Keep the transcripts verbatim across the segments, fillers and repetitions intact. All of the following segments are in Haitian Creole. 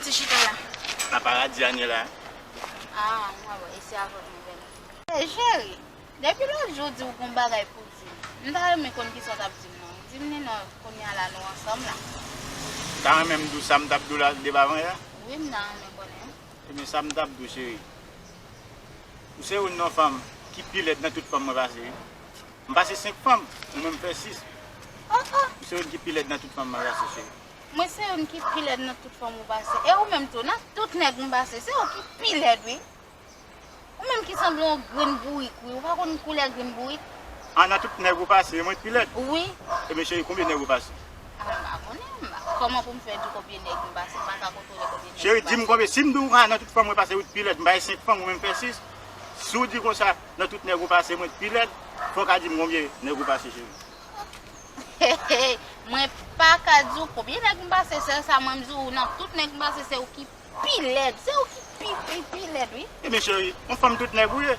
Ti chita la. Paparazzi an ye la. Ah, mwen wè, e se avè w mwen vin. Ey, cheri, depi lòt jou w di w gon bagay pou w di m. M ta renmen konn kisa w t ap di m nan. Di m li non, kounye a la nou ansanm la. Ou ta renmen m di w sa m t ap di w la depi avan yè? Wi, m ta renmen konnen. Ebyen, sa m t ap di w, cheri. Ou se youn nan fanm ki pi lèd nan tout fanm mwen pase, wi. M pase senk fanm, ou menm fè sis. Oh, oh. Ou se youn ki pi lèd nan tout fanm mwen pase, cheri. Mwen se youn ki pi lèd nan tout fanm ou pase. E ou menm tou, nan tout nèg m pase, se ou ki pi lèd, wi. Ou menm ki sanble yon grenn bourik, wi. Ou pa konn koulè grenn bourik? Ah, nan tout nèg ou pase, mwen k pi lèd? Wi. Ebyen, cheri, konbyen nèg ou pase? Ah, m pa konnen. M pa, kòman pou m fè di w konbyen nèg m pase? M pa ka kontwole konbyen nèg m pase. Cheri, di m konbyen. Si m di w, ah, nan tout fanm mwen pase, ou t pi lèd, m bay senk fanm, ou menm fè sis. Si w di konsa, nan tout nèg ou pase, mwen t pi lèd, fò w ka di m konbyen nèg ou pase, cheri. Mwen pa ka di w konbyen nèg m pase, sèl sa mwen m di w, nan tout nèg m pase, se ou ki pi lèd. Se ou ki pi, pi, pi lèd, wi. Ebyen, cheri, yon fanm tout nèg ou ye.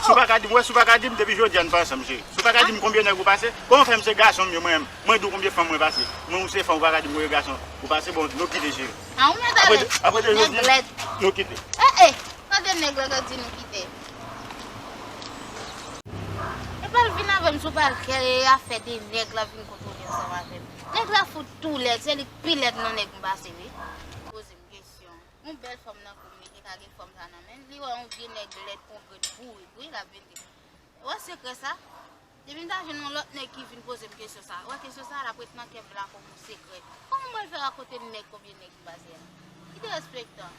Si w pa ka di m, wè, si w pa ka di m, depi jodi a n pa ansanm, cheri. Si w pa ka di m konbyen nèg ou pase, kòman fè m se gason m ye, mwen, mwen di w konbyen fanm mwen pase. Mwen, ou se fanm, ou pa ka di m konbyen gason ou pase, bon, nou kite, cheri. Ah, ou mèt ale. Apre de, apre de jodi, nou kite. Eh, eh, tande nèg la k ap di nou kite. Epa l vin avè m sou pal kè afè de nèg la vin kontwole ansanm avè m. Nèg la fout tou lèd, se li k pi lèd nan nèg m pase, wi. Poze m kesyon. Yon bèl fanm nan kou m, li te ka gen fanm sa nan men l. Li wè yon vye nèg lèd kon grenn bourik, wi, l ap vin di. Ou wè sekrè sa? Depi m ta jwenn yon lòt nèg ki vin poze m kesyon sa, ou wè kesyon sa, l ap ret nan kè m la kòm yon sekrè. Kòman mwen fè rakonte nèg konbyen nèg m pase a? Ki derespektan.